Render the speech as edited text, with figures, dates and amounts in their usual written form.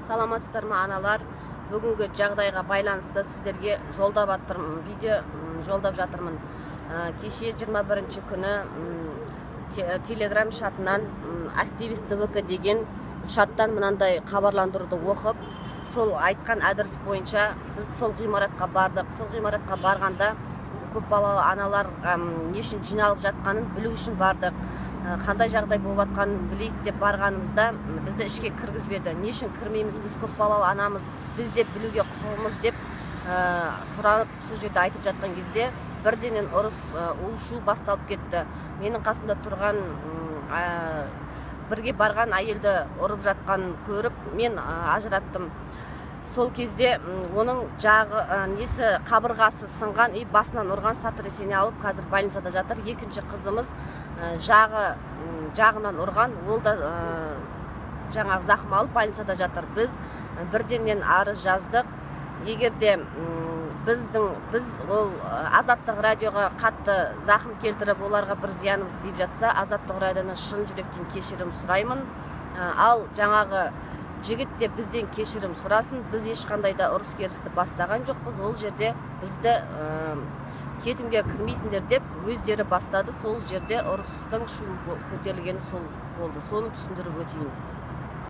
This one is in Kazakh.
Саламатсыздар ма, аналар? Бүгінгі жағдайға байланысты сіздерге жолдап жатырмын, видео жолдап жатырмын. Кеше 21 күні Телеграм чатынан, активист ДВК деген чаттан мынандай хабарландыруды оқып, сол айтқан адрес бойынша біз сол ғимаратқа бардық. Сол ғимаратқа барғанда көпбалалы аналар не үшін жиналып жатқанын білу үшін бардық. Қандай жағдай болып жатқанын білейік деп барғанымызда бізді ішке кіргізбеді. Не үшін кірмейміз, біз көпбалалы анамыз, біз де білуге құқығымыз деп сұранып, сол жерде айтып жатқан кезде бірденен ұрыс, у-шу басталып кетті. Менің қасымда тұрған, бірге барған әйелді ұрып жатқанын көріп, мен ажыраттым. Сол кезде оның жағы, несі, қабырғасы сынған и басынан ұрған, сотрясение алып, қазір больницада жатыр. Екінші қызымыз жағынан ұрған, ол да жаңағы зақым алып, больницада жатыр. Біз бірденен арыз жаздық. Егер де біз ол Азаттық радиоға қатты зақым келтіріп, оларға бір зиянымыз тиіп жатса, Азаттық радионан шын жүректен кешірім сұраймын. Ал жаңағы жігіт те бізден кешірім сұрасын. Біз ешқандай да ұрыс керісті бастаған жоқпыз. Ол жерде бізді кетіңдер, кірмейсіңдер деп өздері бастады. Сол жерде ұрыстың шу көтерілгені сол болды. Соны түсіндіріп өтейін.